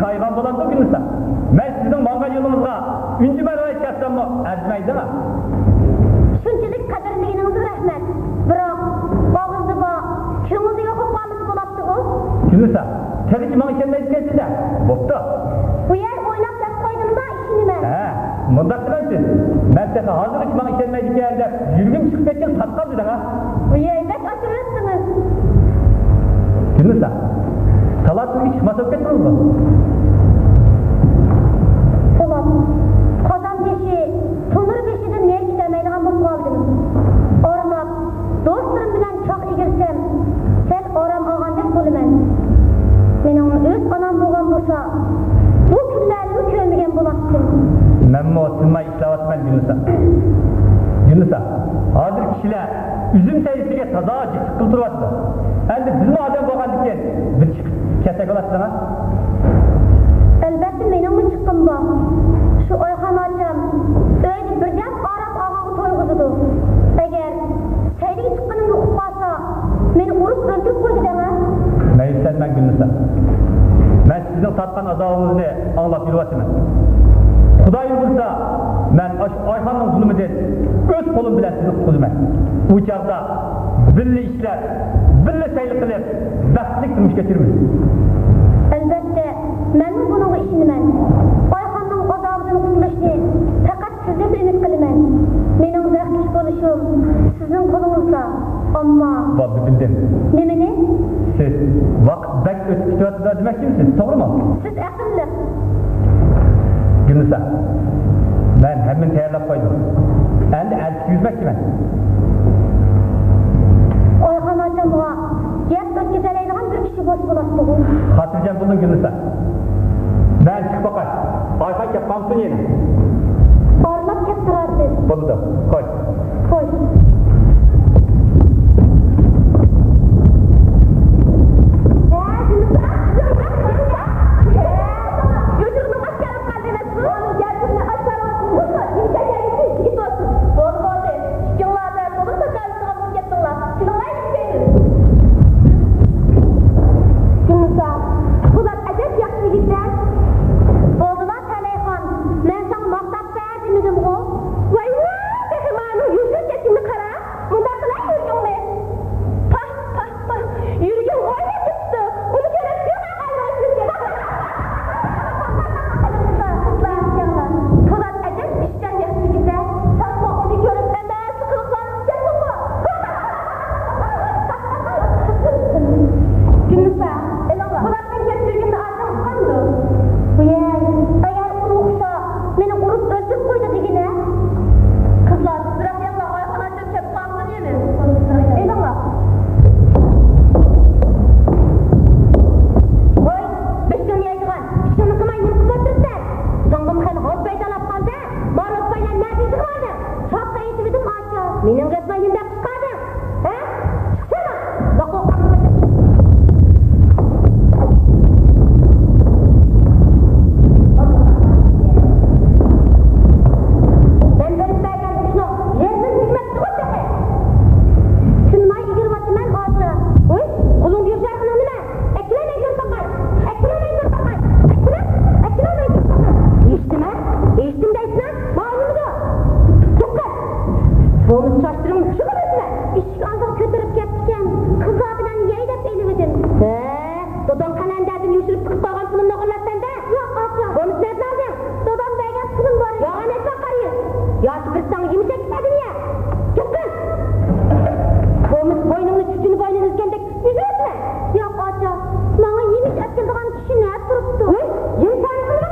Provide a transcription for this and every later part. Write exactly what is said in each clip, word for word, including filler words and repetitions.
تايغان بولامدۇ گۈلنىسا؟ مەن سىزنىڭ ماڭغان يولىڭىزغا ئۈنچە مەرۋايىت چاچساممۇ ئەرزىمەيدۇ. شۇنچىلىك قەدىرلىگىنىڭىزگە رەھمەت. بىراق، ئاغزىدا بار، كۆڭلىدە يوق بولۇپ قالمىسا بولاپتىغۇ. گۈلنىسا، تېخىچە ماڭا ئىشەنمەيدىكەنسىز-دە. بوپتۇ. بۇ يەر ئويناپ دەپ قويدۇمدا، ئىشىنىمەن. ھە، مۇنداق قىلىڭ سىز. مەن تېخى ھازىرغىچە ماڭا ئىشەنمەيدىكەن دەپ يۈرىكىم چىقىپ كەتكەن تارتقان دېدىڭ ھە؟ ۋىي، بەك ئاشۇرۇۋەتتىڭىز. گۈلنىسا، تالا سىزگە چىقماس بولۇپ كەتتىڭىزمۇ؟ پولات، قازان بېشى، تونۇر بېشىدىن نېرى كېتەلمەيدىغان بولۇپ قالدىم. ئارىلاپ، دوستلىرىم بىلەن چاغ ئىگىلىسەم، سەل ئارام ئالغاندەك بولىمەن. مېنىڭمۇ ئۆز ئانام بولغان بولسا، بۇ كۈنلەرنىمۇ كۆرمىگەن بولاتتىم. مەنمۇ تىنماي ئىشلەۋاتىمەن، گۈلنىسا. گۈلنىسا، ھازىر كىشىلەر ئۈزۈم سەيلىسىگە تازا جىق قىلىپ تۇرۇۋاتىدۇ. ئەمدى بىزمۇ ئادەم بولغاندىكىن بىر چىقىپ كەتسەك بولاتتىغۇ. ئەلۋەتتە، مېنىڭمۇ چىققۇم بار. شۇ ئايخان ئاچام ئۆيدە بىردەم ئارام ئالغانغا تويغۇزىدۇ. ئەگەر سەيلىگە چىققىنىمنى ئۇقۇپ قالسا، مېنى ئۇرۇپ ئۆلتۈرۈپ قويىدۇ دەڭە. مەيۈسلەنمەڭ، گۈلنىسا. مەن سىزنىڭ تارتقان ئازابىڭىزنى ئاڭلاپ يۈرۈۋاتىمەن. خۇدايىم بۇيرۇسا، مەن ئاشۇ ئايخاننىڭ زۇلۇمىدىن ئۆز قولۇم بىلەن سىزنى قۇتقۇزىمەن. ئۇ چاغدا بىللە ئىشلەپ، بىللە سەيلە قىلىپ، بەختلىك تۇرمۇش كەچۈرىمىز. ئەلۋەتتە، مەنمۇ بۇنىڭغا ئىشىنىمەن. ئايخاننىڭ ئازابىدىن قۇتۇلۇشنى پەقەت سىزدىنلا ئۈمىد قىلىمەن. مېنىڭ بەختلىك بولۇشۇم سىزنىڭ قولىڭىزدا. ئەمما. بولدى، بىلدىم. نېمىنى؟ سىز ۋاقىت بەك ئۆتۈپ كېتىۋاتىدۇ دېمەكچىمىسىز، توغرىمۇ؟ سىز ئەقىللىق. گۈلنىسا، مەن ھەممىنى تەييارلاپ قويدۇم. ئەمدى ئەلچىگە يۈزمەكچىمەن. ئايخان ئاچامغا گەپ ئۆتكۈزەلەيدىغان بىر كىشى بولسا بولاتتىغۇ. خاتىرجەم بولۇڭ، گۈلنىسا. مەن چىقىپ باقاي. ئايخان كەپ قالمىسۇن يەنە. ئارىلاپ كەپ تۇرارسىز. بولىدۇ. خوش. خوش. بولدى، بولدى. ئىككىڭلار بىر تولۇق تاكاللىشىدىغان بولۇپ كەتتىڭلار. كېلىڭلار، يېتىشەيلى. گۈلنىسا، پولات ئەجەب ياخشى يىگىت-دە. بولدىلا، تەلەيخان، مەن ساڭا ماختاپ بەر دېمىدىمغۇ؟ ۋاي، ۋاي، تېخى مانىڭ يوشۇرۇپ كەتكىنىنى قارا. مۇنداق قىلاي، يۈرىكىڭنى. پاھ، پاھ، پاھ، يۈرىكىم ئويناپ كېتىپتۇ. ئۇنى كۆرۈپ، يوقا قايرىلىپ كېتىپ. قىزلار، قىزلار، پولات ئەجەب ئىشچان ياخشى يىگىت-دە. سەنمۇ ئۇنى كۆرۈپ، ھەممە ئىشنى قىلىپ بارمىسىكەنسەنغۇ؟ گۈلنىسا، ئېلىڭلار. پولاتنىڭ كەپ يۈرگىنىنى ئاچام ئۇققاندۇ؟ ۋىي، ئەگەر ئۇقسا، مېنى ئۇرۇپ ئۆلتۈرۈپ قويىدۇ دېگىنە. قىزلار، تېزرەك يەڭلار، ئايخان ئاچام كەپ قالسۇن يەنە. ئېلىڭلار. ۋاي، بېشىڭنى يەيدىغان، ئىشىڭنى قىلماي نېمە قىلىپ ئولتۇرۇپسەن؟ ساڭىمۇ خېلى ھال پەيدا بولۇپ قالدى. مارۇ بايلار نەدە ئىشىغا باردىڭ؟ شاپتا ئېيتىۋىدىم ئاچا. مېنىڭ گەپلەرنى دەپ چىقاردىڭ. ھە؟ چىقسانا! باقۇ قانداق. مەن بېرىپ بەرگەن ئۇچنىڭ يېرىنى تېگىمەپتىغۇ تېخى. تىنماي ئىگىلىۋاتىمەن ئاچا. ۋۇي، قولۇڭدا يۈرۈشۈۋاتقىنىڭ نېمە؟ ئەكىلەمەي يۈر باقاي! ئەكىلەمەي يۈر باقاي! ئەكىلە-، ئەكىلەمەي يۈر باقاي! ھېچنېمە؟ ھېچنېمە دەيسىلە؟ ماۋۇ نېمىدۇ؟ توختاڭ! بولمىسا چاچلىرىڭنى شۇغۇلىسىلە! ئىشىك ئالدىغا كۆتۈرۈپ كەپتىكەن، قىزلار بىلەن يەي دەپ ئېلىۋىدىم. ھە، داداڭ قەلەندەردىن يوشۇرۇپ تىقىپ قالغان پۇلۇمنى ئوغرىلاپسەن-دە! ياق، ئاچا! بولمىسا نەدىن ئالدىڭ؟ دادام بەرگەن پۇلۇم بار ئىدى. يالغان ئېيتما قارى! ياكى بىرسى ساڭا يېمىش ئەكىپ بەردىمۇ يە؟ كەتكىن! بولمىسا بوينۇڭنى، چۈچۈنى بوينىدىن ئۈزگەندەك ئۈزۈۋەتمە! ياق، ئاچا، ماڭا يېمىش ئەكېلىدىغان كىشى نەدە تۇرۇپتۇ؟ ۋۇي، يېمىش ئالمىسىڭىز!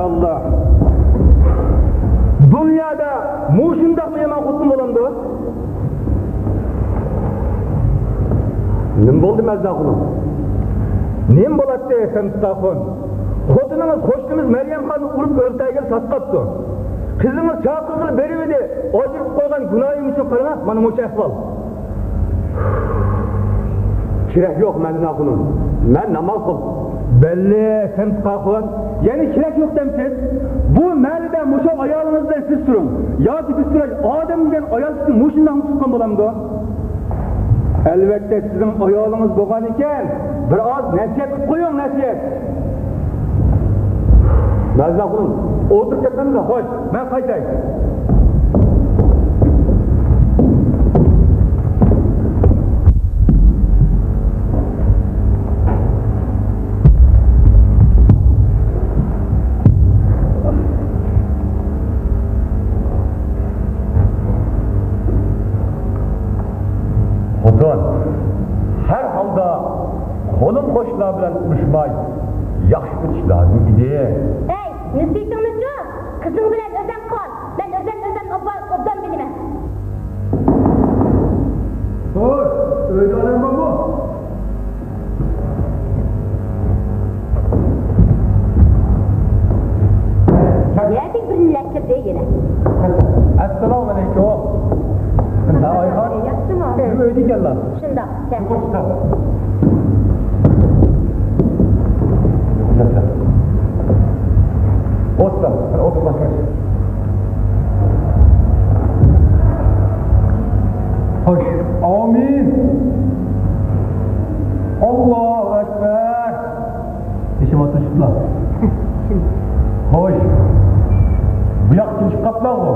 ماشائاللا. دۇنيادا مۇشۇنداقمۇ يامان خوتۇن بولامدۇ؟ نېمە بولدى، مەزنە خانىم؟ نېمە بولاتتى، سەمسىتاخۇن؟ خوتۇنىڭىز قوشنىمىز مەريەمخاننى ئۇرۇپ ئۆلتۈرگىلى تارتقاپتۇ. قىزىڭىز چاقىرغىلى بېرىۋىدى، ئاجرىتىپ قويغان گۇناھىم ئۈچۈن قاراڭا، مانا مۇشۇ ئەھۋال. كېرەك يوق، مەزنە خانىم. مەن ناماز قىل. بەللى، سەمسىتاخۇن. يەنە كېرەك يوق دەمسىز؟ بۇ مەھەللىدە مۇشۇ ئايالىڭىز بىلەن سىز تۇرۇڭ. ياكى بىز تۇراي، ئادەم دېگەن ئايال كىشىنى مۇشۇنداقمۇ تۇتقان بولامدۇ؟ ئەلۋەتتە، سىزنىڭ ئايالىڭىز بولغان ئىكەن، بىر ئاز نەسىھەت قىلىپ قويۇڭ، نەسىھەت. مەزنە خانىم، ئولتۇرۇپ كەتمەمدە، خوش. مەن قايتاي. خوتۇن، ھەر ھالدا قولۇم قوشنىلار بىلەن ئۇرۇشماي، ياخشى ئۆتۈش لازىم ئىدى. ھەي، نېسىۋىتىڭنىچۇ؟ قىزىڭ بىلەن ئۆزەڭ قال. مەن ئۆزۈم ئۆزۈمنى ئوبدان، ئوبدان بىلىمەن. خوش، ئۆيدە ئادەم بارمۇ؟ كىردى يەنە. ئەسسالامۇ ئەلەيكۇم. ھە، ئايخان. ياخشىمۇ؟ نېمە ئۆيدە ئىكەنلا؟ شۇنداق. ئولتۇر، ئولتۇر، باشقا. خوش. ئامىن. ئاللاھۇ ئەكبەر. ئېشىپ ئولتۇرۇشۇپلا. خوش. بۇ ياققا كېلىشىپ قاپلاغۇ.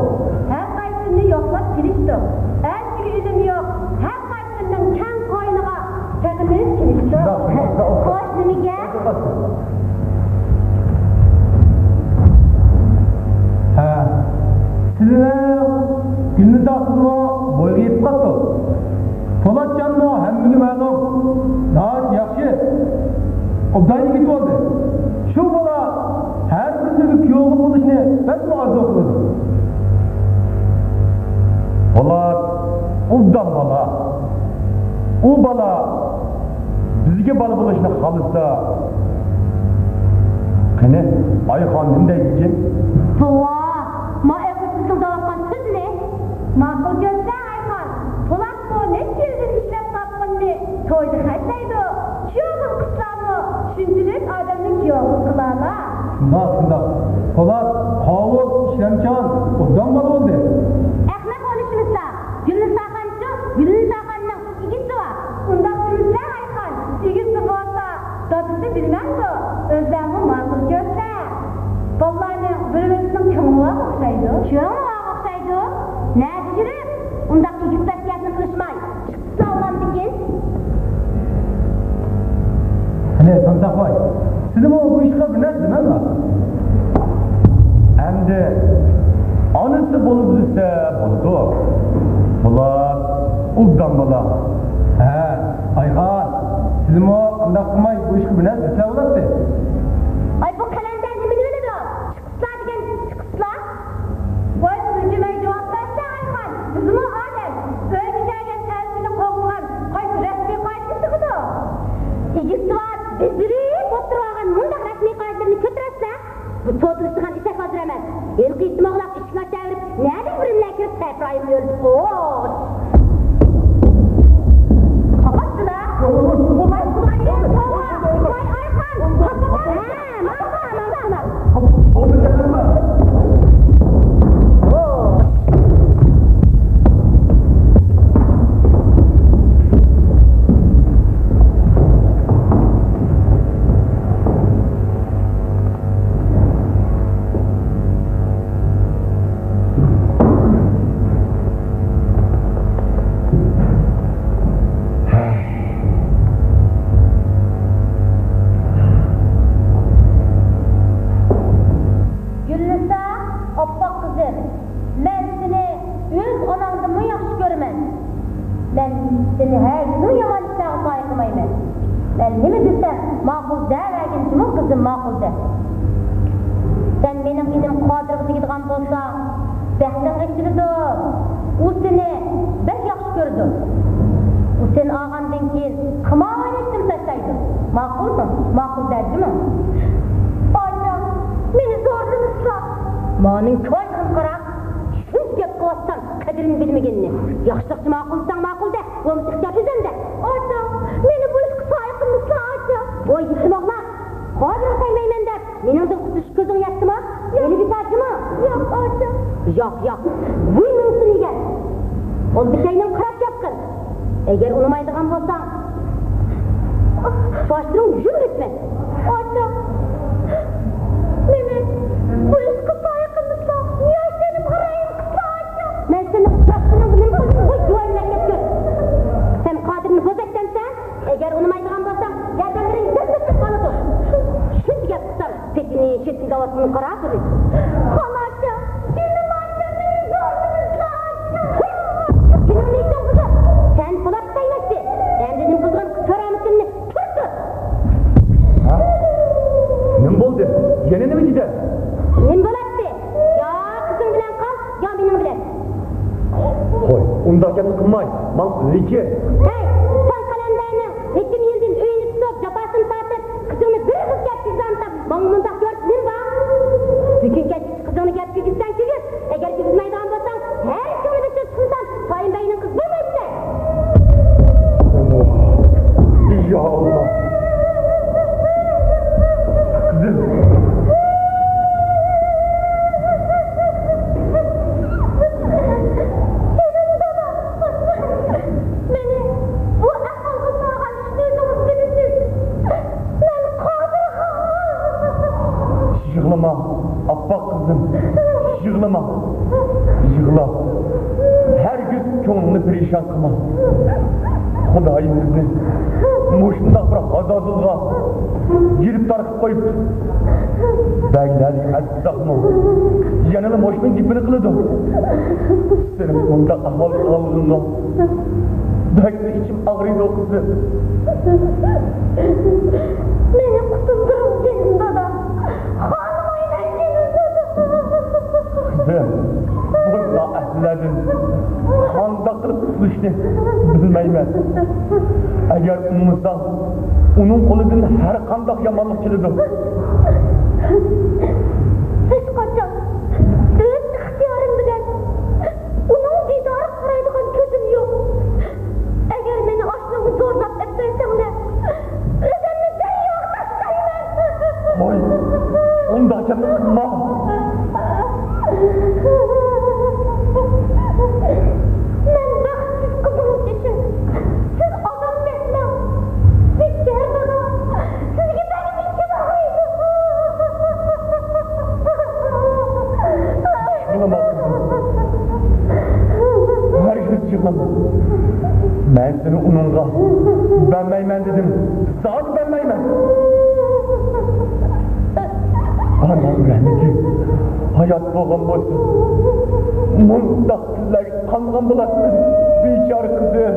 ھەر قايسىنى يوقلاپ كېلىشتۇق. ئەنچىكى ئۆزۈم يوق. ھەر قايسىنىڭ كەڭ قوينىغا سېغىنىپ كېلىشتۇق. شۇنداق، شۇنداق، شۇنداق. خوش، نېمە گەپ؟ ھە. سىلىنىڭ گۈلنىسا قىزمۇ بويىغا يېتىپ قاپتۇ. پولاتجانمۇ ھەممىگە مەلۇم، ناھايىتى ياخشى، ئوبدان يىگىت بولدى. شۇ بالا ھەر بىرىمىزگە كۈيەۋ بولۇشنى بەكمۇ ئارزۇ قىلىدۇ. پولات ئوبدان بالا. ئۇ بالا بىزگە بالا بولۇشنى خالىسا. قېنى، ئايخان نېمە دەيدىكىن؟ توۋا، ما ئېغىز بىزنىڭ دەۋاتقان سۆزىنى. ماقۇل كۆرسە ئايخان، پولات بۇ نەچچە يىلدىن ئىشلەپ تاپقىنىنى تويدا خەجلەيدۇ. كۈيەۋ قىزلارمۇ شۇنچىلىك ئادەمنى كۈيەۋ قىلالا. شۇنداق، شۇنداق. پولات قاۋۇل، ئىشلەمچان، ئوبدان بالا بولدى. ئەخمەق بولۇشمىسا، گۈلنىساخانچۇ، گۈلنىساخاننىڭ ئىگىسى بار. ئۇنداق دېمىسە ئايخان، ئىگىسى بولسا دادىسى بىلمەمدۇ؟ ئۆزلەرمۇ ماقۇل كۆرسە. بالىلارنىڭ بىر-بىرسىنىڭ كۆڭلى بارغا ئوخشايدۇ. كۆڭلى بارغا ئوخشايدۇ؟ نەدە يۈرۈپ ئۇنداق ئىگىسى ۋەسىيەتنى قىلىشماي؟ ساغلامدىكىن. قېنى، تامساقباي، سىلىمۇ بۇ ئىشقا بىر نەرسە دېمەڭلار. ئەمدى ئانىسى بولۇپ ئۆسسە بولىدۇ. بۇلار ئوبدان بالا. ھە، ئايخان، سىلىمۇ ئانداق قىلماي بۇ ئىشقا بىر نەرسە دېسە بولاتتى. ئاي، بۇ قەلەندەر نېمىنى بىلىدۇ؟ چىقىسلا دېگەن چىقىسلا. ۋاي، سىلجىمەي جاۋاب بەرسە ئايخان، بىزمۇ ئادەم. ئۆيگە كەلگەن ئەلچىنى قوغلىغان قايسى رەسمىي قائىدىنى سىغىدۇ؟ ئىگىسى بار بېجىرىپ ئوتتۇرىغا ئالغان مۇنداق رەسمىي قائىدىلىرىنى كۆتۈرەتسە، بۇ سودىلىشىدىغان ئېشەك ھازىر ئەمەس. ھېلىقى ئىتتىموغلاق ئىشىكنى ئاچاۋېرىپ، نەدىن بىرىنلەر كىرىپ تەپرايىم يۆلىدى. خوش. قاپاتتىلا. ۋاي، ۋاي، ۋاي، ۋاي، ئايخان. ھە، ماڭا، ماڭا، ماڭا. گۈلنىسا، ئاپئاق قىزىم، مەن سېنى ئۆز ئاناڭدىنمۇ ياخشى كۆرىمەن. مەن سېنى ھەرگىزمۇ يامان ئىشلارغا سايىقلىمايمەن. مەن نېمە دېسەم، ماقۇل دەۋەرگىن جۇمۇ قىزىم، ماقۇل دە. سەن مېنىڭ ئىنىم قادىرغا تېگىدىغان بولساڭ، بەختىڭ ئېچىلىدۇ. ئۇ سېنى بەك ياخشى كۆرىدۇ. ئۇ سېنى ئالغاندىن كېيىن خىما ئويناشنىمۇ تاشلايدۇ. ماقۇلمۇ؟ ماقۇل دە جۇمۇ. ئاچا، مېنى زورلىمىسىلا. مانىڭ كاۋايلىرىمغا قارا. شۇنچە گەپ قىلىۋاتسام، قەدرىنى بىلمىگىنىنى. ياخشىلىقچە ماقۇل دېسەڭ ماقۇل دە، بولمىسا ئىختىيار ئۆزۈڭدە. ئاچا، مېنى بۇ ئىشقا سايىق قىلمىسىلا، ئاچا. ۋاي يېتىم ئوغلاق، ھازىرلا تەگمەيمەن دەپ مېنىڭدىن قۇتۇلۇش كۆزۈڭ يەتتىمۇ؟ ھېلى بىكار جۇمۇ. ياق، ئاچا. ياق، ياق. بۇ مېنىڭ سىنىگەن. ئول بىكەينىڭ قاراپ گەپ قىل. ئەگەر ئۇنىمايدىغان بولساڭ، باشلىرىڭ يۈرۈپ ئۆتمە. ئاچا، مېنى بۇ ئىشقا سايىق قىلمىسا، ياش جېنىمغا رەھىم قىلسا، ئاچا. مەن سېنى قۇتقۇزۇپ نېمە قىلدىم؟ ۋاي، جۇۋان مەكتەپ كۆر. سەن قادىرنى بوزەكتەنسەن. ئەگەر ئۇنىمايدىغان بولساڭ، بەدەنلىرىڭ دەسسەپ قالىدۇ. شۇنچە گەپ قىلسام، پېتىنى شېتىن داۋاتقىنى قاراپ قويدى. خالاچا، جېنىم ئاچا، مېنى زورلىمىسىلا ئاچا. جېنىڭنى ئېيتساڭ بۇزۇپ، سەن پولات سەيلەشتى. ئەمدى نېمە قىلىدىغان كارامىتىمنى كۆرسىتىپ. ھە؟ نېمە بولدى؟ يەنە نېمە دېدى؟ نېمە بولاتتى؟ يا قىزىڭ بىلەن قال، يا مېنىڭ بىلەن. قوي، ئۇنداق گەپنى قىلماي، ماڭ لېكىن. ھەي، سەن قەلەندەرنىڭ نەچچە يىلدىن ئۆيىنى تۇتۇپ، جاپاسىنى تارتىپ، قىزىڭنى بىر قىز گەپ كىرگۈزەمتىپ، ماڭا مۇنداق كۆرسىتىپ نېمە بار؟ بۈگۈن كەچكىچە قىزىڭنى گەپ كىرگۈزسەڭچۇ؟ يىغلىما، ئاپئاق قىزىم، يىغلىما. يىغلا. ھەرگىز كۆڭلۈڭنى پەرىشان قىلما. خۇدايىم بىزنى مۇشۇنداق بىر ھازازۇلغا گىرىپتار قىلىپ قويۇپتۇ. بەگلەرنى ئەتساقمۇ يەنىلا مۇشۇنىڭ گېپىنى قىلىدۇ. سېنىڭ مۇنداق ئەھۋالغا قالغىنىڭغا بەكلا ئىچىم ئاغرىيدۇ، قىزىم. مېنى قۇتۇلدۇرۇڭ، جېنىم دادا. خالىمايمەن، جېنىم دادا. قىزىم، بۇ نائەھلىلەردىن قانداق قىلىپ قۇتۇلۇشنى بىلمەيمەن. ئەگەر ئۇنىمىساڭ، ئۇنىڭ قولىدىن ھەر قانداق يامانلىق كېلىدۇ. ھېچقاچان ئۆز ئىختىيارىم بىلەن ئۇنىڭ دىدارىغا قارايدىغان كۆزۈم يوق. ئەگەر مېنى ئاشۇنىڭغا زورلاپ ئەپبەرسەڭلار، ئۆزۈمنى دەرياغا تاشلايمەن. ۋاي، ئۇنداق گەپنى قىلما. مەن بەختسىز قىزىڭىز ئىچۈن سىز ئازاب چەكمەڭ. بىچارە بالا سىزگە بەك ئىچىم ئاغرىيدۇ. يىغلىما، قىزىم. ھەرگىز يىغلىما. مەن سېنى ئۇنىڭغا بەرمەيمەن دېدىم. زادى بەرمەيمەن. ئاناڭ رەھمىتى ھايات بولغان بولسا، مۇنداق كۈنلەرگە قانغان بولاتتىم، بىچارە قىزىم.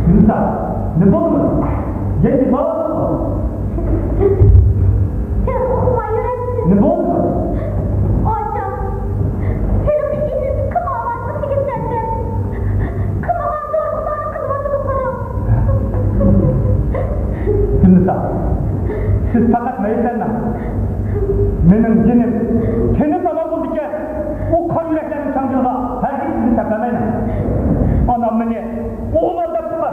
يۈنۈسە، نېمە بولدى؟ يەنە نېمە بولدى؟ سەن ئۇخلىمايۋەرسىلە. نېمە بولدى؟ ئاچا، ھېلىقى ئىنىسى كىم ئاۋازغا تېگىپ بەردى؟ كىم ماڭا زورلۇقلارنى قىلىۋاتىدۇ، قارا. يۈنۈسە، سىز پەقەت مەيۈسلەنمەڭ. مېنىڭ جېنىم، تېنىم ئامان بولىدىكەن، ئۇ قارا يۈرەكلەرنىڭ چاڭگىلىغا ھەرگىز سىزنى سەپلىمەيمەن. ئانام مېنى ئوغۇل ئالداپتىما؟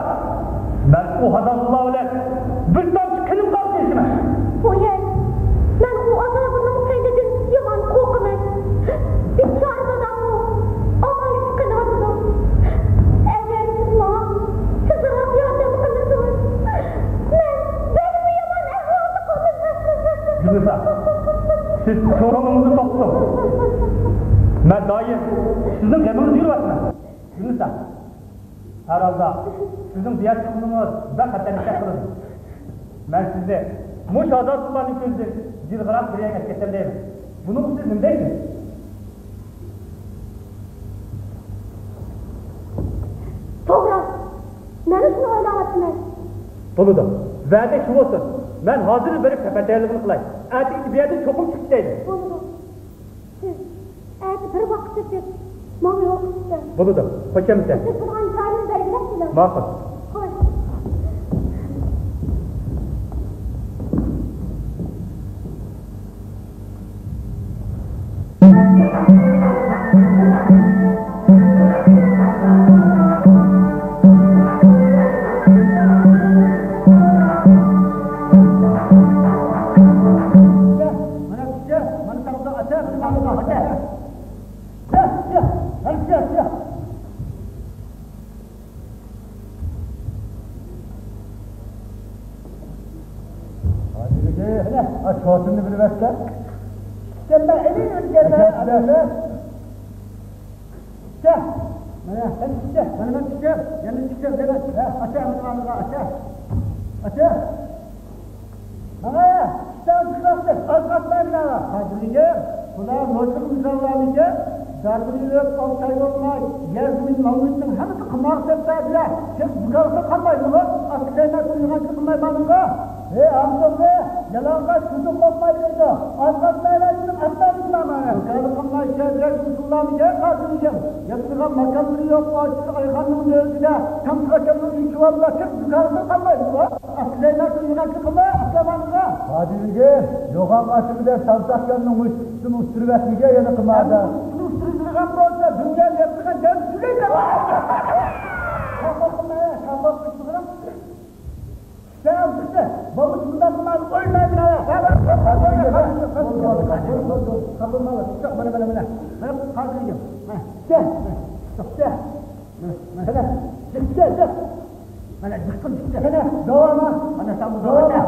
مەن ئۇ ھازازۇللار بىلەن بىر تامچە قېنىم قالسا ياشىمەن. ۋوي، مەن ئۇ ھازازۇلنىڭ پەيلىدىن يامان قورقىمەن. بىچارە داداممۇ ئاۋارىسى قېلىۋاتىدۇ. ئەگەر سىز ماڭا تېزراق ياردەم قىلمىسىڭىز، مەن بەكمۇ يامان ئەھۋالدا قالىمەن. يۈنۈسە، سىز كۆڭلىڭىزنى توقلىتىڭ. مەن دائىم سىزنىڭ غېمىڭىزنى يۈرۈۋاتىمەن. يۈنۈس ئاكا، ھەر ھالدا سىزنىڭ بۇ يەردە تۇرغىنىڭىز بەك خەتەرلىك ھېس قىلىدۇ. مەن سىزنى مۇشۇ ئازادلىقلارنى كۆزىدىن جىلغىراق بىر يەرگە ئەكېتەلەيمەن. بۇنىڭغا سىز نېمە دەيسىز؟ توغرا. مەنمۇ شۇنى ئويلاۋاتىمەن. بولىدۇ. ۋەدە شۇ بولسۇن. مەن ھازىرلا بېرىپ سەپەر تەييارلىقىنى قىلاي. ئەتىگىچە بۇ يەردىن چوقۇم چىقىپ كېتەيلى. بولىدۇ. سىز ئەتە بىر ۋاقىتتا چىقىپ، ماڭا يول قىلىپ بېرىڭ. بولىدۇ. خوش ئەمىسە. سىز تۇرغان جاينى بەلگىلەپ قويۇڭ. ماقۇل. خوش. ھازىركى، ئاچ خوتۇننى بىلىۋەتسە. كەلمە، ئېلىڭ ئۆتكەلمە، ئەكەلسىلە. ئادەملەر. چىقتى. مانا، مانا چىقتى. مانا مەن چىقتىم. يەنە چىقتىم. يەنە. ھە، ئاچا، مانا، مانا، ئاچا. ئاچا. مانا، ئىشتان چىقماقتى. ئاز قاتماي مانا. قادىرىگە، بۇلار نوچىلىق مىساللارمىكىن؟ داربىنى ئۆپ ئالتە ئاي بولماي، يەر زېمىن مال-مۈلۈكنىڭ ھەممىسى قىمارغا سەتتى دېدى. تېخى دۇكانلىقى قالمايدىغۇ. ئاقسايمەن، ئۇيغانچىلىق قىلماي بارمىغۇ. ھەي، ئامسوغلى، يالىڭاچ كۆزۈڭ قورقماي دەيدۇ. ئاز قاتمايلا شۇنىڭ ئەپلەرنى قىلامەن. ھاكارلىق قىلماي شەھەرگە مۇسۇلمانمىكەن قادىرىگەم. ياتىدىغان ماكانلىرى يوق ئاجىز ئايخاننىڭ ئۆزىدە تامسىق ئاكامنىڭ ئۆيى كىۋالدا تېخى دۇكانلىقى قالمايدۇغۇ. ئاقسايمەن، ئۇيغانچىلىق قىلماي ئاقلامانغۇ. قادىرىگە، يوغان ئاشىمىدە تامسىق ئاكامنىڭ مۇشتىسىنى ئۇستۇرۇۋەتمىگە يەنە قىماردا. ئۇستۇرۇۋېتىدىغان بولسا دۇنيا يەپ قىلغان جان تۈگەيدۇ. شاپاق قىلماي، شاپاق قىلمىغىن. سەن بىزنى بولمىسا مۇنداق قىلمايلى، ئوينايلى. مانا، مانا، مانا. مانا، قادىرىگەم. مانا، مانا، مانا. مانا، مانا، جىققىن چىقتى. مانا، داۋاما. مانا، سەن بۇ داۋاما.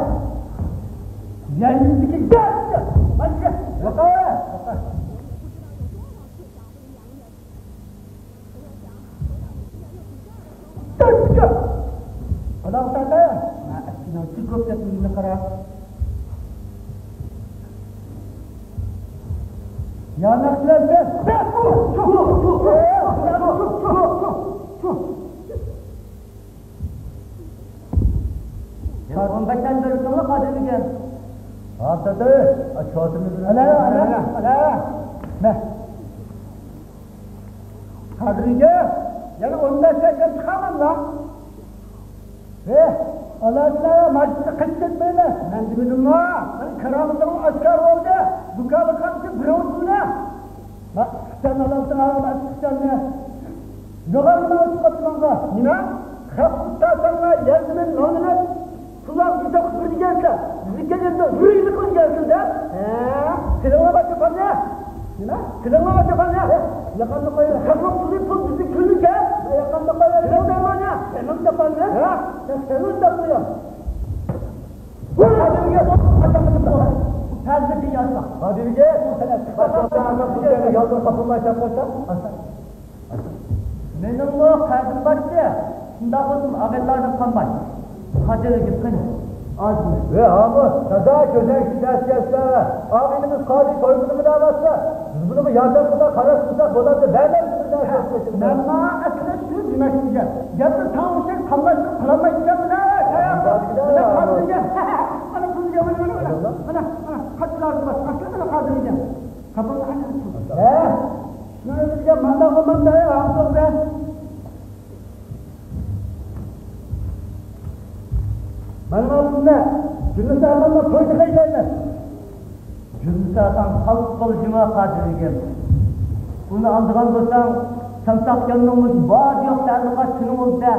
يەرلىكتىكى گەپ. مانا، يوقار. ئالاڭ تاتا! ئەسكىنىڭ چىقىپ كەتمىگىنىگە قارا. يا نەقلەندى! يەنە ئون بەشتىن بېرىسىڭلار قادىرىگەن. ھازىر، ئاچ خوتۇننى بىلەن. ئەلە، ئەلە، ئەلە. مە. قادىرىگە يەنە ئون بەش ياشتىن چىقارماملا. ھە، ئالاچىلار ماجىسىنى قېچىپ كەتمەيلى. مەن دېمىدىمما؟ مېنىڭ كارامىتىم ئاشكارا بولدى. دۇكانلىق قاپتى بىر ئوتۇنى. ما، ئىككى تال ئالامسەن، ئالامسەن ئىككى تالنى. يوغان نېمە ئوتۇپ قاپتىمەنغۇ؟ نېمە؟ خەق ئۇتتاساڭلار يەردىمەن نانىنى. پۇللارنى يېتىپ بىر دېگەنسىلەر، بىزنى كەلگەندە بىر يىللىق ئۆلگەنسىلەر. ھە؟ تىلىڭلار بار چاپاننى. نېمە؟ تىلىڭلار بار چاپاننى. ياقامنى قويۇڭ. خەقنىڭ پۇلى پۇل، بىزنىڭ كۈنىمىز كەپ. ياقامنى قويۇڭ. تىلىڭ دەرمانى. سېنىڭ چاپاننى. ھە؟ سەن سېنىڭ چاپىنىڭ. بۇ ئادەمگە پەزىلىك يازما. ئادەمگە يالغۇز قاپىلماي چاپقانسا. مېنىڭمۇ قەرزىم بارتى. شۇنداق بولسىمۇ ئاغىنىلەردىن قالماي. قادىرىگە قېنى ئاز بولسۇن. ۋە ھامۇ، دادا، كۆزەڭ شىددەت كەلسە، ئاغىنىمىز قادىر توي قىلىمىدا بارسا، بىز بۇنىڭغا ياردەم قىلماي قاراپ تۇرساق بولامدۇ؟ بەرمەيمىز بىر نەرسە. مەن ماڭا ئەسلى شۇ دېمەكچى ئىدىم. گەپنى تاڭ ئوخشاش قاملاشتۇرۇپ قالالمايدىكەنمەن-ھە. مانا قادىرىگە. مانا قادىرىگە. مانا قادىرىگە، مانا، مانا، مانا. مانا، مانا، قاچىلارغا باشقا، مانا قادىرىگە. قاپىنى ئاچىڭ. ھە؟ شۇنى بىزگە مانداق بولمامدا، ھە، ھەمسوغدە. مانا ماۋۇ جۈملە، جۈملىسى ئاخىرىدا توي تىلەيدىلەر. جۈملىسى ئاخىرىدا خالىق بول جۇما قادىرىگەن. ئۇنى ئاڭلىغان بولساڭ، سامساقجاننىڭ مۇشۇ بار يوق تەلۇقات شۇنىڭ بولسا،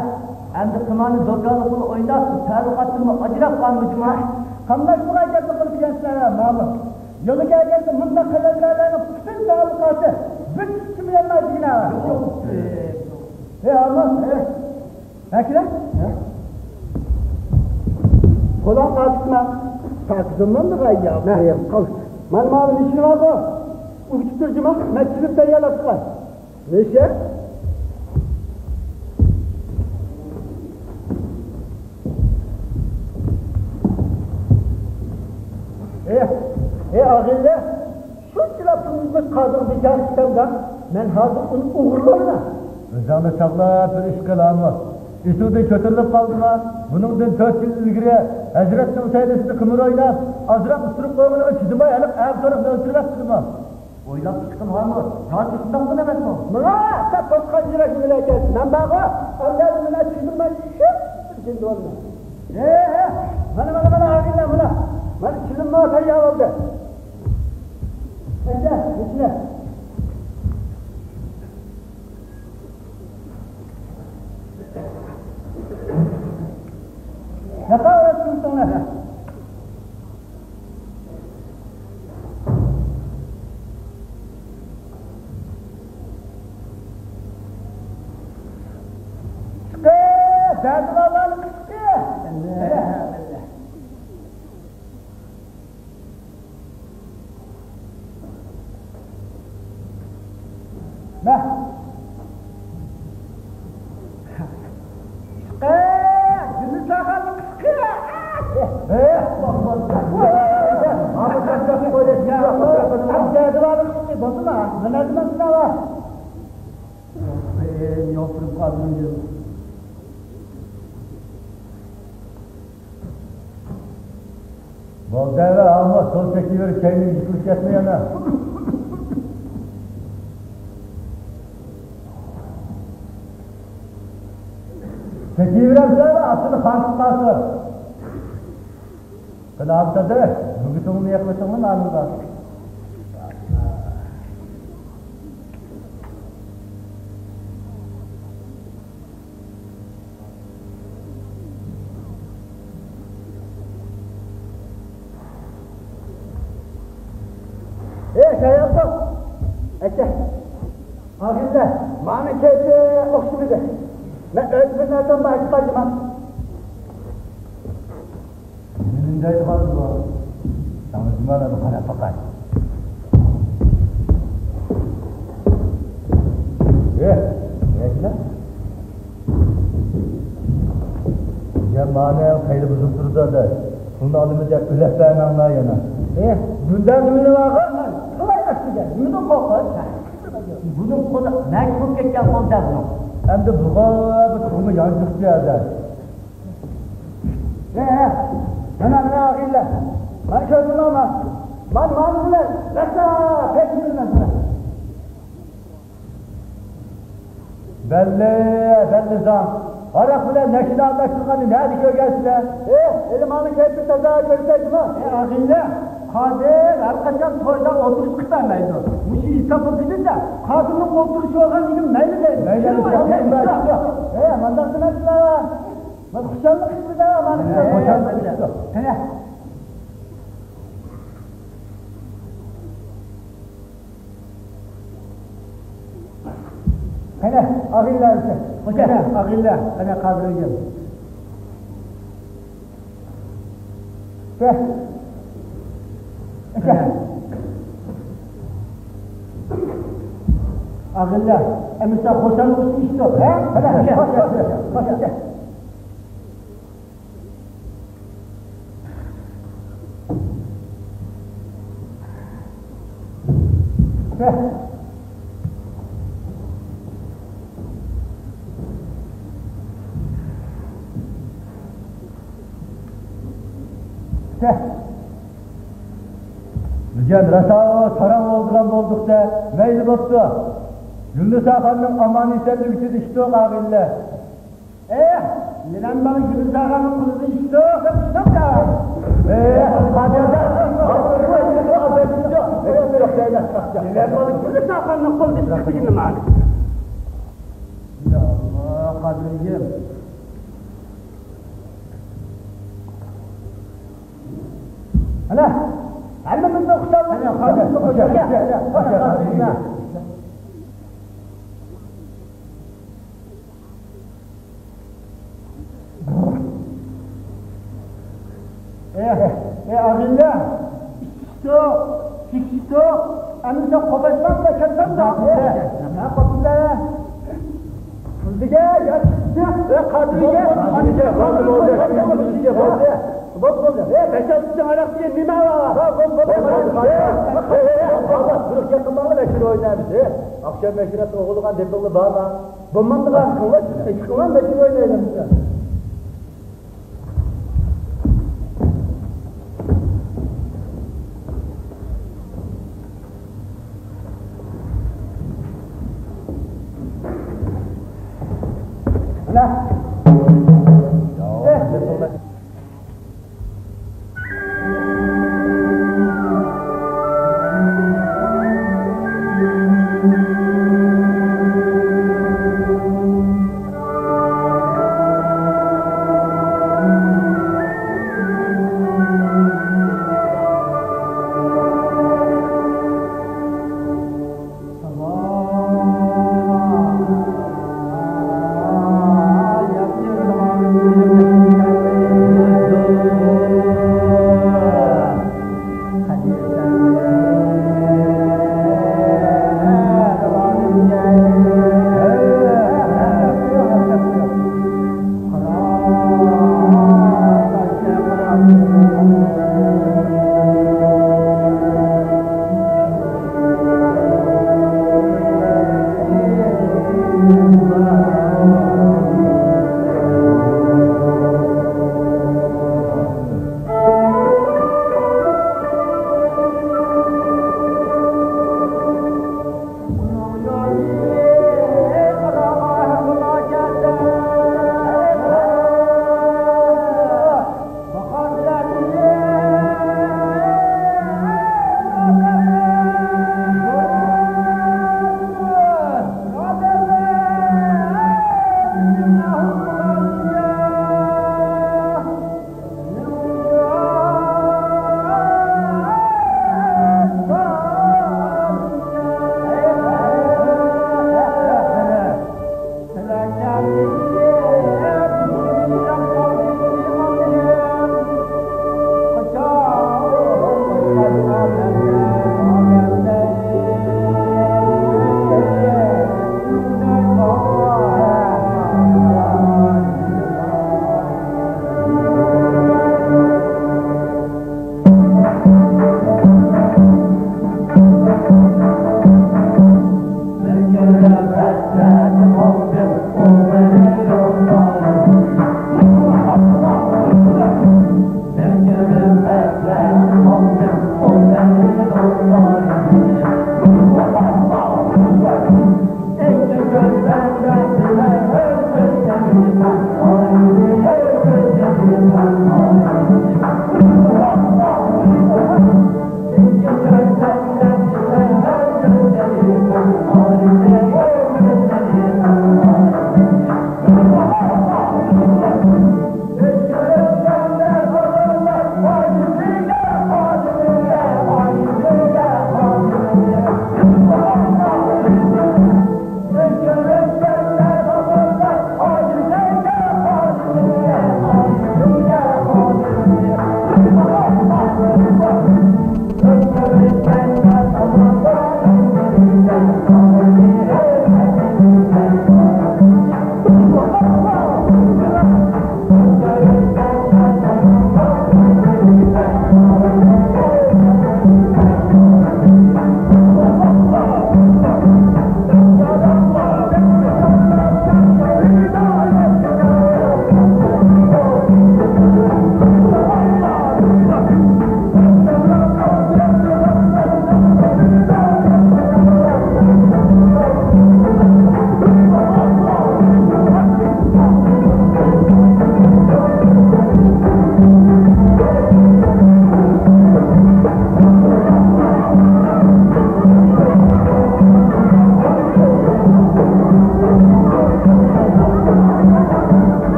ئەمدى قىمارنى دۇكانلىق قىلىپ ئويناپ، تەلۇقاتتىنمۇ ئاجراپ قالما جۇما. قاملاشمىغان گەپنى قىلىدىكەنسىلەر، مامۇت. يولى كەلگەندە مۇنداق قەلەندەرلەرنىڭ پۈتۈن تەلۇقاتى بىر چۈشكىمۇ يانمايدىكەن ھە. ھە، ئامما، ھە. ئەكىلە؟ ھە؟ قولۇڭ قاتتىقما؟ قاتتىقمۇ بۇ غايا؟ مانا ماۋۇ نېشىنى بارغۇ؟ ئۆگىتىپ بېرىمەن، مەن چىلىم تەييارلاپ چىقاي. نېشە؟ ئېھ، ئېھ، ئاغىنىلەر، شۇنچىلىك پۇلىمىز قازىغا بىكار كېتەمدۇ؟ مەن ھازىر ئۇنى ئوغرىلايمەن. ئۆزۈڭنى ساقلاپ بىر ئىش قىل، ئامۇ. ئېسىڭدىن كۆتۈرۈلۈپ قالدىما؟ بۇنىڭدىن تۆت يىل ئىلگىرى ھەزرەتنىڭ سەينىسىدە قىمار ئويناپ، ئازراق ئۇتتۇرۇپ قويغىنىغا چىدىماي، ھېلىقى ئەر تەرەپنى ئۆلتۈرۈۋەتتىمۇ؟ ئويلاپ چىقتىم، ھامۇ. ياكى شۇنداقمۇ ئەمەسمۇ؟ ماڭا ئەسەپ باسقان يۈرەك بىلەن كەلسە، مەن بارغۇ، ئەمدى مەن چىدىماي شۇ جىندىۋالىمەن. ھە، ھە، مانا، مانا، مانا، ئاغىنىلەر، مانا. مانا چىلىممۇ تەييار بولدى. ئەيدە، ئىچىلە. ياقا ئۆتۈنسەڭلار. قىسقى، دەردىۋالارنى قىسقى. مە. قىسقى، جىمى ساغاننى قىسقى. ئېھ، ئېھ، ئەمدى دەردىۋالنى قىسقى، بولدىما؟ مانا دېمەمسىلەر. ئېھ، يوقتۇرۇپ قالدىم. بولدى، ھەۋە، ئالما، سول چېكىۋېرىپ، كەينىگە يۈكۈرۈپ كەتمە يەنە. چېكىۋېرەمسەن، ئاستىدا قان چىقماسۇن. قېنى، ئابدۇقادىر، مۈگۈتۈڭنى يەپ قويساڭلا مەلۇم بار. ئەي، شاياقلىق! ئەكە، ئاغىنىلەر، مانا كەيپى ئوخشىمىدى. مەن ئۆزۈم بىر نەرسەم بار، ئېيتىپ قايتىمەن. نېمە دەيدىغان بۇ؟ ساڭا نېمە بۇ، قاراپ باقاي. ئېھ، نېمە؟ يا مانا خېلى بۇزۇپ تۇرىدۇ دە. بۇنى ئالىمىز دەپ ئۆلەپ بەرمەڭلار يەنە. ئېھ، بۇنداق نېمىنى بارغان؟ قالاي ئەسلىگە، نېمىدىن قورقۇش؟ بۇنىڭ قولى نەك بولۇپ كەتكەن قول دەل بۇنىڭ. ئەمدى بۇغا بىر تۇغما يانچۇقچى ئەدە. ئېھ، مانا، مانا ئاغىنىلەر. مانا كۆردۈڭلارمۇ؟ مانا، مانا بىلەن راسا پەيتمىدىم مەن سىلەر. بەللى، بەللى زاڭ. ھاراق بىلەن نەشىنى ئارىلاشتۇرغاننى نەدە كۆرگەنسىلەر؟ ئېھ، ھېلى مانا كەيپى تازا كۆرسەيدىما؟ ئېھ، ئاغىنىلەر، قادىر ھەر قاچان تويدا ئولتۇرۇشقا بەرمەيدۇ. مۇشۇ ھېسابقا كېلىدۇ-دە، قادىرنىڭ ئولتۇرۇشى بولغان دېگەن مەيلى دەيدۇ. مەيلى، مەيلى، مەيلى. ئېھ، مانداق دېمەسلەر. مانا خۇشاللىق ئىچىدە، مانا. ئېھ، خۇشاللىق ئىچىدە. قېنى. قېنى، ئاغىنىلەر ئىكەن. قېنى، ئاغىنىلەر، قېنى، قادىر ئىكەن. كەل. قېنى. ئاغىنىلەر، ئەمىسە خۇشاللىق ئىچىدە، ھە؟ قېنى، قېنى، قېنى. بۈگۈن راسا ساراڭ بولىدىغان بولدۇق-دە، مەيلى بوپتۇ. يۇنۇس ئاخۇننىڭ ئامان-ئېسەنلىكى ئۈچۈن ئىچتۇق، ئاغىنىلەر. ئېھ، يىلان بالا يۇلۇزاغاننىڭ قولىدا ئىشتۇ، دەپ ئىشتۇ. ئېھ، قادىر. يىلان بالا يۇلۇزاغاننىڭ قولىدا ئىشتۇ دېگىنى مانا. يا ئاللا، قادىرىم. ئەنە، ھەممىمىزنى قۇتقۇزدى. ئەنە، قادىر، قادىر. ئېھ، ئېھ، ئاغىنىلەر، ئىچىشتۇق، چېكىشتۇق، ئەمدى سەن قوپاشماقلا كەتسەمدە. ھە، قوپۇڭلار. قىلدىگە، يا، يا، قادىرىگە. بولدى، بولدى، بولدى، بولدى، بولدى. بولدى، بولدى. ھە، بەشەلتىسىڭ ئاراق دېگەن نېمە ۋار؟ بولدى، بولدى، بولدى. ھە، ھە، ھە، ھە، بولدى. بىر گەپ قىلماڭلار، مەشھۇر ئوينايمىز. ھە، ئاخشام مەشھۇراتتا ئوغۇلغان دېپىڭلار بارما؟ بولمامدىغان قىلىڭلار، ئىش قىلماي مەشھۇر ئوينايلى بىز.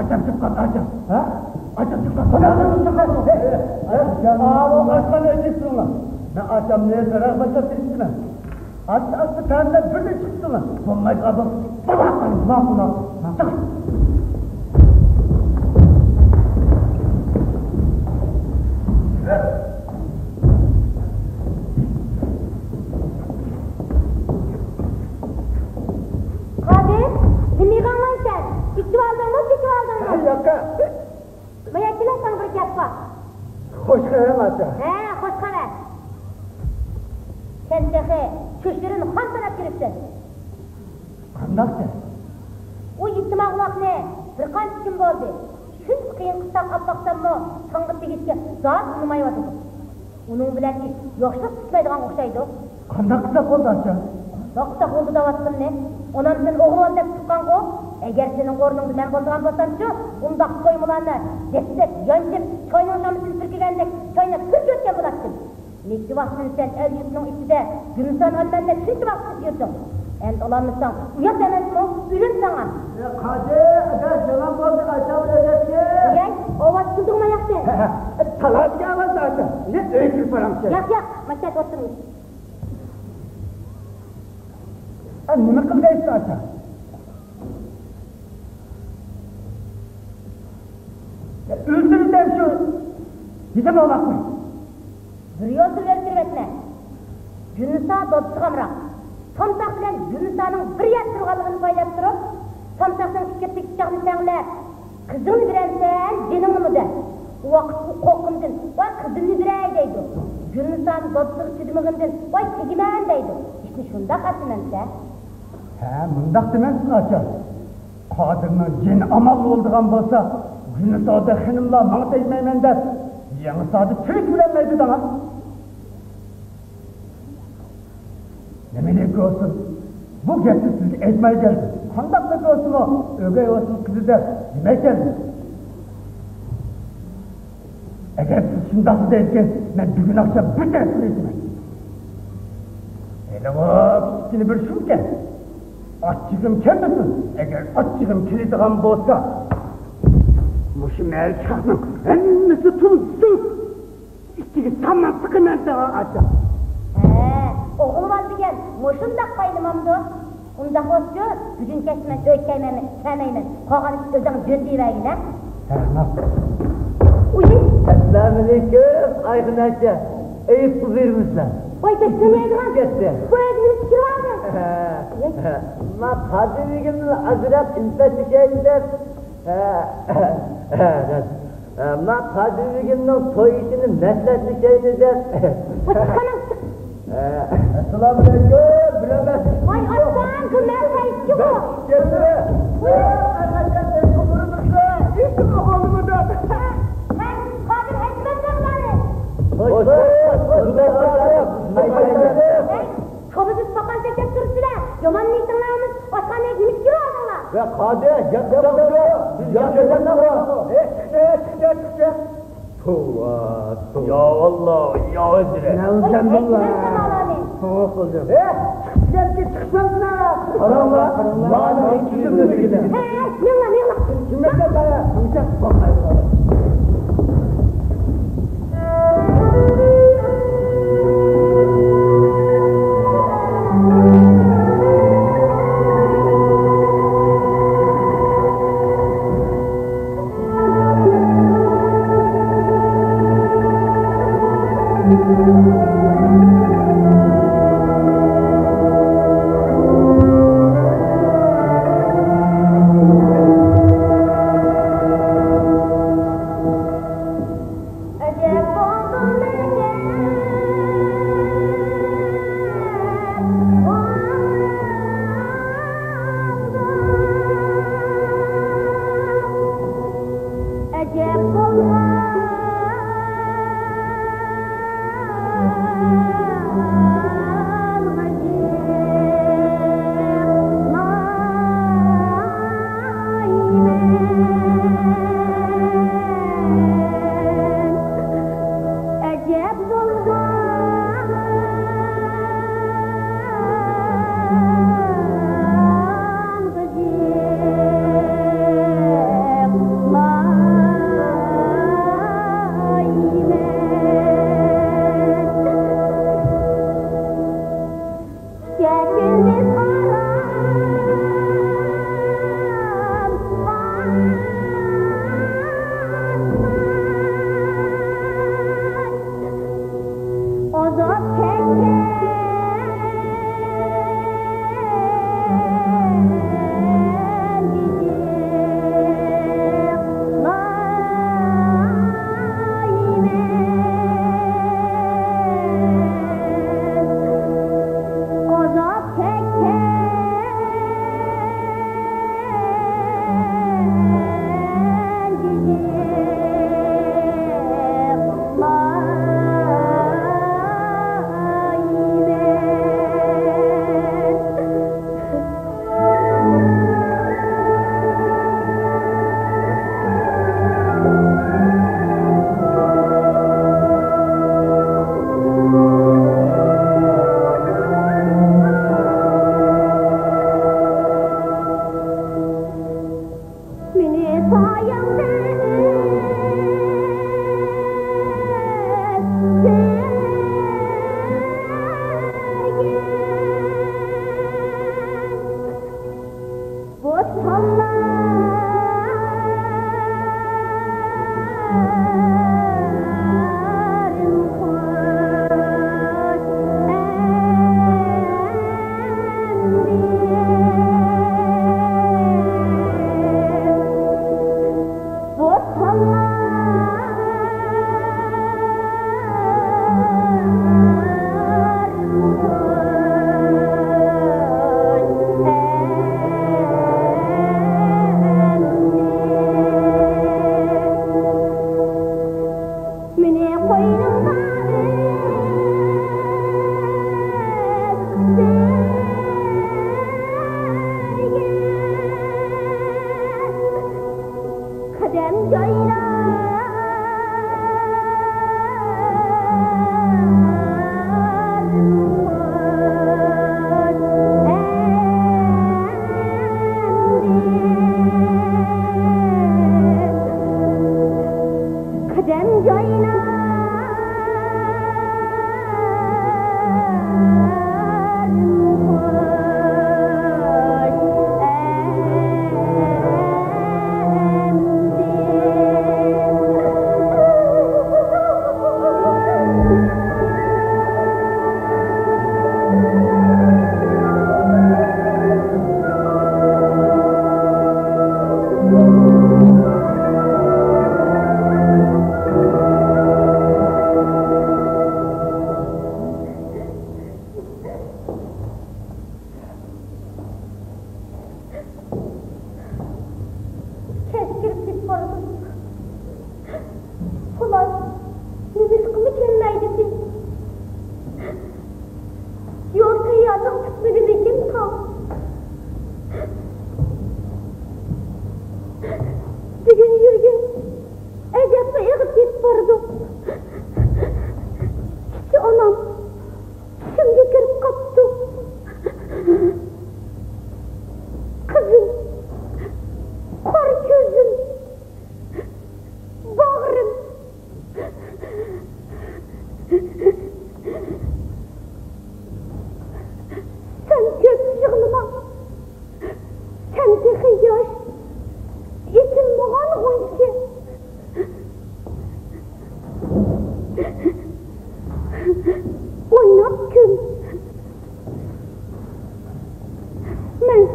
ئاچام چىققان، ئاچام. ھە؟ ئاچام چىققان. قانداق ئاچام چىققان؟ ھەي، ئاچام. ئاۋۇ ئاچقان ئۆيگە تۇرۇڭلار. مەن ئاچامنى بىراق باشلاپ كېتىپتىمەن. ئاستا-ئاستا تەمىنلەپ بىردىن چىقىپتىمەن. بولمايدىغان بولسا، بۇلاق قىلىڭ، بۇلاق، بۇلاق. چىق. مايا كېلە، ساڭا بىر گەپ بار. خوش خەۋەرمۇ ئاچا؟ ھە، خوش خەۋەر. سەن تېخى چۆچۈرىنى خام ساناپ يۈرۈپسەن. قانداقتە؟ ئۇ يېتىم ئاغلاقنى بىر قانچە كۈن بولدى شۇنچە قىيىن قىستاق ئاپ باقساممۇ، تاڭغا تېگىشكە زادى ئۇنىمايۋاتىدۇ. ئۇنىڭ بىلەن ئىش ياخشىلىق پۈتمەيدىغان ئوخشايدۇ. قانداق قىلساق بولدى، ئاچا؟ قانداق قىلساق بولدى دەۋاتقىنىنى؟ ئانام سېنى ئوغۇل بول دەپ تۇغقانغۇ. ئەگەر سېنىڭ ئورنۇڭدا مەن بولىدىغان بولسامچۇ، ئۇنداق سويمىلارنى دەسسەپ، يانچىپ، چاينىڭ شامىسىنى پۈركىگەندەك چايناپ پۈركۈۋەتكەن بولاتتىم. نەچچە ۋاقىتتىن سەن ئەل-يۇرتنىڭ ئىچىدە گۈلنىسانى ئالىمەن دەپ شۇنچە ۋاقىت يۈردۈڭ. ئەمدى ئالالمىساڭ، ئۇيات ئەمەسمۇ؟ ئۆلۈم ساڭا. ئە، قادى، ئەگەر يامان بولدى، ئاچام ئۆلەتكەن. دېگەن ئاۋاز كېلىدىغۇ ماياقتىن. تالاشكە ئاۋاز ئاچام. نە ئۆيگە بارامسەن؟ ياق، ياق، ماشىنادا ئولتۇرمىز. ئە، نېمە قىلغايسىز ئاچام؟ ئۆلتۈرسەم شۇ يېتىم ئوغلاقنى. بىر يولدىن ئۆلتۈرۈۋەتمە. گۈلنىسا دادىسىغا ئامراق. سامساق بىلەن گۈلنىسانىڭ بىر يەردە تۇرغانلىقىنى پايلاپ تۇرۇپ، سامساقنىڭ پىچىقىدىكى پىچاقنى تەڭلەپ، قىزىڭنى بېرەمسەن، جېنىڭنىمۇ دە. ئۇ ۋاقىت ئۇ قورقۇمدىن، ۋاي قىزىمنى بېرەي دەيدۇ. گۈلنىسانىڭ دادىسىغا چىدىمىغىنىدىن، ۋاي تېگىمەن دەيدۇ. ئىشنى شۇنداق ئاسىمەنسە. ھە، مۇنداق دېمەمسىز ئاچا. قادىرنىڭ جېنى ئامان بولىدىغان بولسا، گۈلنىسا خېنىملا ماڭا تەگمەيمەن دەپ، يېڭىسادا تىرىك ئۆلەلمەيدۇ دەڭا. نېمىلىك بولسۇن، بۇ گەپنى سىزگە ئېيتماي كەلدىم. قانداقلا بولسىمۇ، ئۆگەي بولسۇن قىزى دەپ دېمەي كەلدىم. ئەگەر سىز شۇنداقلا دەيدىكەن، مەن بۈگۈن ئاخشام بىر تەرەپ قىلىۋېتىمەن. ھېلىغۇ كىچىككىنە بىر شۇمكەن. ئاچچىقىم كەلمىسۇن. ئەگەر ئاچچىقىم كېلىدىغان بولسا، مۇشۇ مەھەللىدىكى خەقنىڭ ھەممىسى تۇرسۇن. ئىچىگە سامان سىقىمەن ساڭا ئاچا. ھە، ئوغۇل بار دېگەن مۇشۇنداق پايلىمامدۇ؟ ئۇنداق بولسىچۇ، بۈگۈن كەچتە مەن ئۆيگە كەلمەيمەن، كەلمەيمەن. قالغان ئىشنى ئۆزۈڭ جۆندىيىۋەرگىنە. ھە، ماقۇل. ئۇي. ئەسسالامۇئەلەيكۇم، ئايخۇن ئاچا. ئېيىپ قىلىۋېرىمىزلا. ۋاي، بەك تونۇيدىغان. كەتتى. بۇ ئۆيگە نېمە پىكىر بار؟ ھە. ئۇي. ھە. ما قادىر بېگىمنى ئازراق ئۈلپەتلىشەيلى دەپ. ھە. ھە، راست. ئە، ما قادىر بېگىمنىڭ توي ئىشىنى مەسلىھەتلىشەيلى دەپ. ئەسسالامۇئەلەيكۇم، بىلەمەن. ۋاي، ئاچام، بۇ مەن قايتىشىغۇ. كەلدى. ھە، قادىر ھەجمەتلەر بارى. خوش، خوش، خوش. كومىدىس پاقان چەكلەپ تۇرسىلە، يامان نىيىتىڭلار ئەمەس، ئاشخانىغا نېمە ئىچكىلى باردىڭلار؟ ۋە قادى، گەپ قىلساڭچۇ، بىز ياخشى ئادەملەر. ھە، چىقتى، چىقتى، چىقتى. توۋا، توۋا. يا ئاللا، يا ھەزرەت. نەۋزەمبىللا. توۋا قىلدىم. ھە، چىقىپ كەتتى، چىقسامسىلە. قاراڭلار، قاراڭلار. مانا ئىككىسى بىرگىدە. ھە، مېڭلا، مېڭلا. كىمگە بايا؟ كىمگە؟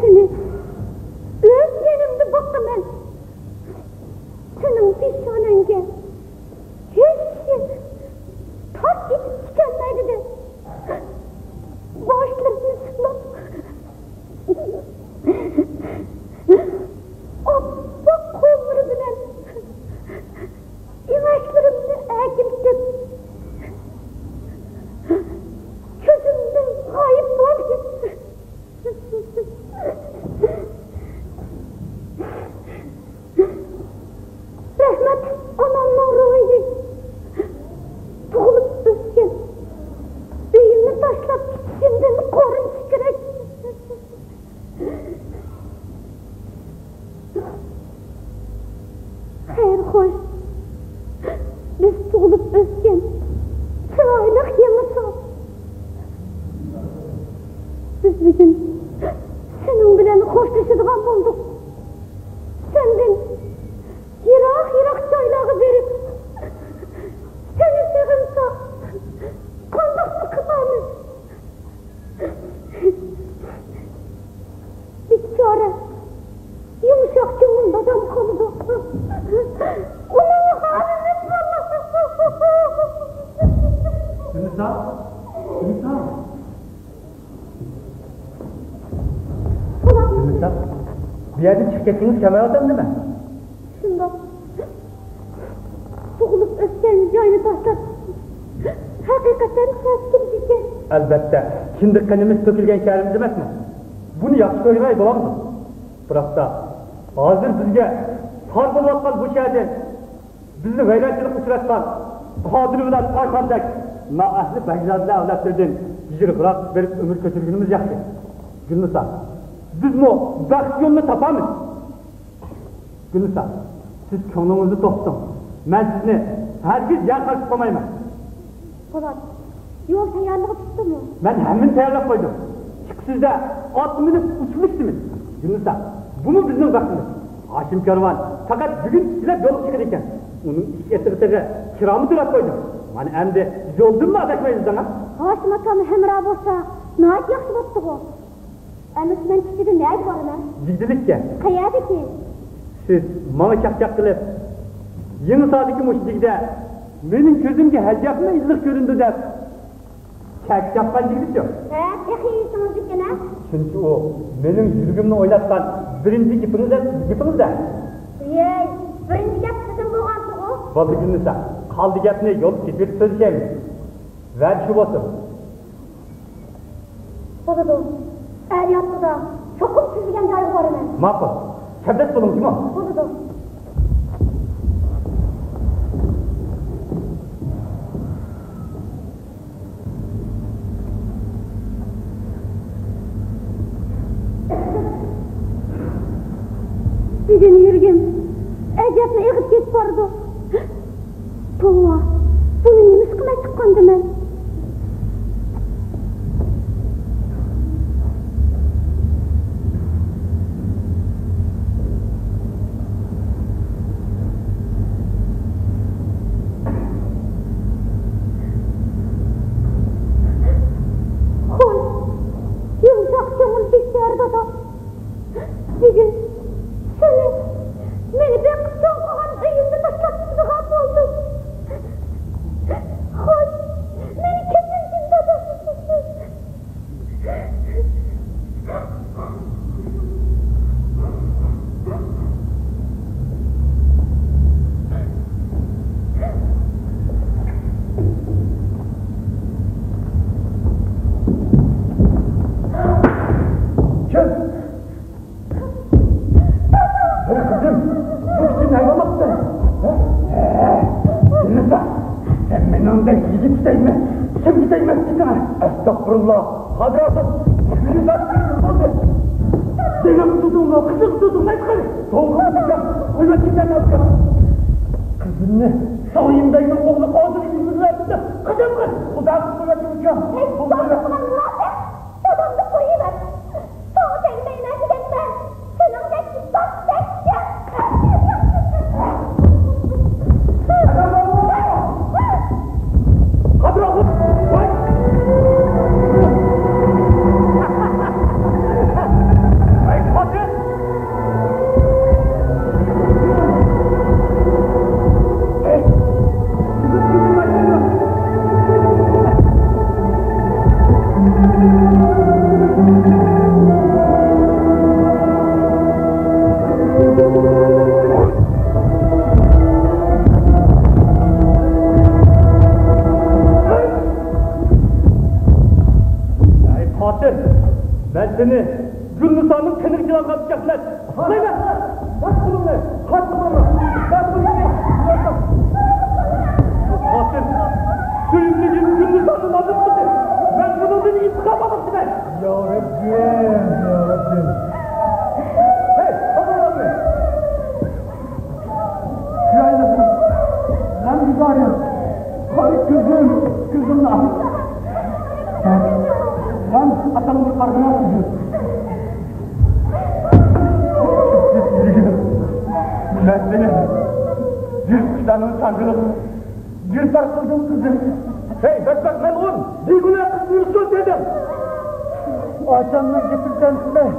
سېنى ئۆز يېنىمدا باقىمەن. سېنىڭ پېشانەڭگە ھېچ كىشى تاش ئېتىپ چىقالمايدۇ دەپ، باشلىرىمنى سىلاپ، ئاپئاق قوللىرى بىلەن ئېڭەكلىرىمنى ئەگىلتىپ، كۆزۈمدىن غايىب بولدى. رەھمەتلىك ئانامنىڭ روھى، تۇغۇلۇپ ئۆسكەن ئۆيۈمنى تاشلاپ كېتىشىمدىن قورقۇنچ كېرەك. خەير خوش، بىز تۇغۇلۇپ ئۆسكەن چىرايلىق يېڭىسار. بىز بۈگۈن سېنىڭ بىلەن خوشلىشىدىغان بولدۇق. سەندىن يىراق-يىراق جايلارغا بېرىپ، سېنى سېغىنساق قانداقمۇ قىلارمىز؟ بىچارە يۇمشاق كۆڭۈل دادام قالىدۇ. ئۇنىڭ ھالىنى. يۇنۇسا، يۇنۇسا. يۇنۇسا، بۇ يەردىن چىقىپ كەتكىنىڭىز كەلمەيۋاتامدۇ نېمە؟ شۇنداق. تۇغۇلۇپ ئۆسكەن جاينى تاشلاپ، ھەقىقەتەن تەس كېلىدىكەن. ئەلۋەتتە، كىندىك قېنىمىز تۆكۈلگەن شەھىرىمىز ئەمەسمۇ؟ بۇنى ياخشى كۆرگىلى بولامدۇ؟ بىراقتا، ھازىر بىزگە تار بولۇۋاتقان بۇ شەھەردىن بىزنى ۋەيرانچىلىققا ئۇچراتقان قادىر بىلەن ئارخاندەك نائەھلى بەگزادىلەر ئەۋلادلىرىدىن يىراقراق بېرىپ ئۆمۈر كۆچۈرگىنىمىز ياخشى. گۈلنىسا، بىزمۇ بەخت يولىنى تاپارمىز. گۈلنىسا، سىز كۆڭلىڭىزنى توختىتىڭ. مەن سىزنى ھەرگىز يەر قارىتىپ قويمايمەن. پولات، يول تەييارلىقى پۈتتىمۇ؟ مەن ھەممىنى تەييارلاپ قويدۇم. چىقىشىمىزدا ئاتقا مىنىپ ئۇچۇپ كېتىمىز. گۈلنىسا، بۇمۇ بىزنىڭ بەختىمىز. ھاشىم كارۋان پەقەت بۈگۈن كېچىلەپ يولغا چىقىدىكەن. ئۇنىڭ ئىككى ئېتىقى تېخى كىرامۇ تۆلەپ قويدۇم. مانا ئەمدى يولدىنمۇ ئاداشمايمىز دەڭا. ھاشىم ئاكام ھەمراھ بولسا ناھايىتى ياخشى بوپتىغۇ. ئەمىسە مەن كېچىدە نەگە بارىمەن؟ جىگدىلىككە. قەيەردىكى؟ سىز ماڭا چاقچاق قىلىپ، يېڭىساردىكى مۇشۇ جىگدە مېنىڭ كۆزۈمگە ھەجەپمۇ ئىللىق كۆرۈندى دەپ چەك چاپقان جىگدىچۇ؟ ھە، تېخى ئېسىڭىزدىكەن ھە؟ چۈنكى ئۇ مېنىڭ يۈرىكىمنى ئويناتقان بىرىنچى گېپىڭىز، گېپىڭىز-دە. ۋىي، بىرىنچى گەپ سىزدىن بولغانتىغۇ؟ بولدى گۈلنىسا، قالدى گەپنى يولدا كېتىۋېتىپ سۆزلىشەيلى. ۋەدە شۇ بولسۇن. بولىدۇ. ئەرياتقۇدا چوقۇم سىز دېگەن جايغا بارىمەن. ماقۇل. چەبدەس بولۇڭ جۇمۇ. بولىدۇ. بۈگۈن يۈرىكىم ئەجەبمۇ ئېغىپ كېتىپ بارىدۇ. توۋا، بۇنى نېمىشقا مەن چىققاندىمەن؟ خوش، يۇمشاق كۆڭۈل بىچارە دادا. بۈگۈن سېنى مېنى بېقىپ چوڭ قىلغان ئۆيۈمنى تاشلاپ كېتىدىغان بولدۇم. خوش، مېنى كەچۈرگىن دادا. كىم؟ ھەي قىزىم، بۇ كىچىك نەگە بولماقتا؟ ھە؟ گۈلنىسا، سەن مېنىڭدەك يىگىت دەيمەن، كىم دەيمەن سېنىڭ؟ ئەستەغپۇرۇللا، قادىر ئاخۇن، گۈلنىسا بولدى. سېنىڭ دۇدۇڭنى، قىزىق دۇدۇڭنى ئېيتقىن. توۋا قىلدىم، قويۇۋەتكىن ئاكا. قىزىمنى ساۋۇيۇم بەگنىڭ ئوغلى قادىر يۈزىنى بەردىم دە، قاچان قىل؟ خۇداسى قويۇۋەتكىن ئاكا. ھەي، توختىغىن مۇناپىق! دادامنى قويۇۋەت! ساڭا تەگمەيمەن دېگەنمەن! سېنىڭدەك ئىسپاتسىز! خوتۇن، مەن سېنى گۈلنىسانىڭ قېنىغا چىلانغا پىچاقلاپ قويمايمەن. بەس قولۇڭنى، قاتتىق ئۇرما. بەس قولۇڭنى. خوتۇن، سۆيۈملۈكۈم گۈلنىساننى نادىر قىلدى. مەن بۇنىڭدىن ئىنتىقام ئالماقچىمەن. يا رەببىم، يا رەببىم. ھەي، قوزغىلاڭلار! چىرايلىق غەمگۈزارىم، قارا كۆزۈم، كۆزۈمنى ئاچ. غەم ئاتاڭ بىر قارىغىنا ئۈزۈپ. مەن سېنى يىرتقۇچلارنىڭ ساندىلىقىغا گىرىپتار قىلدىم، قىزىم. ھەي، بەتبەخت مەلئۇن! بىگۇناھ قىزنى يوقىتىۋەتتىڭ! ئاچامنىڭ گېپىدىن چۈشمەي،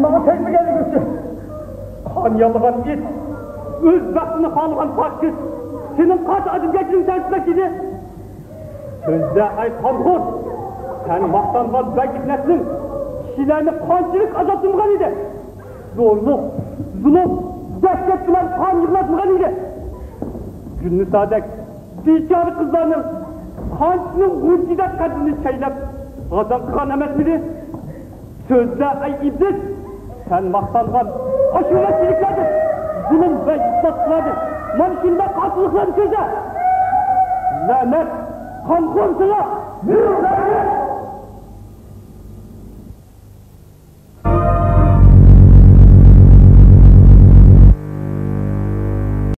ماڭا تەگمىگەنلىكى ئۈچۈن. قان يالىغان ئىت، ئۆز بەختىنى خالىغان پاكىز، سېنىڭ قانچە ئادەمگەرچىلىكىڭنى تەمسىللەش ئىدى. سۆزلە، ئەي قانخور! سەن ماختانغان بەگ ئىبلىسنىڭ كىشىلەرنى قانچىلىك ئازابلىمىغان ئىدى. زورلۇق، زۇلۇم، دەھشەت بىلەن قان يىغلاتمىغان ئىدى. گۈلنىسادەك بىچارە قىزلارنىڭ قانچىسىنىڭ غۇنچىدەك قەددىنى چەيلەپ، غازاڭ قىلغان ئەمەسمىدى؟ سۆزلە، ئەي ئىبلىس! سەن ماختانغان ئاشۇ ۋەھشىيلىكلەردىن، زۇلۇم ۋە ئىپلاسلىقلاردىن، مانا شۇنداق قاتىللىقلاردىن سۆزلە! لەنەت، قانخور ساڭا!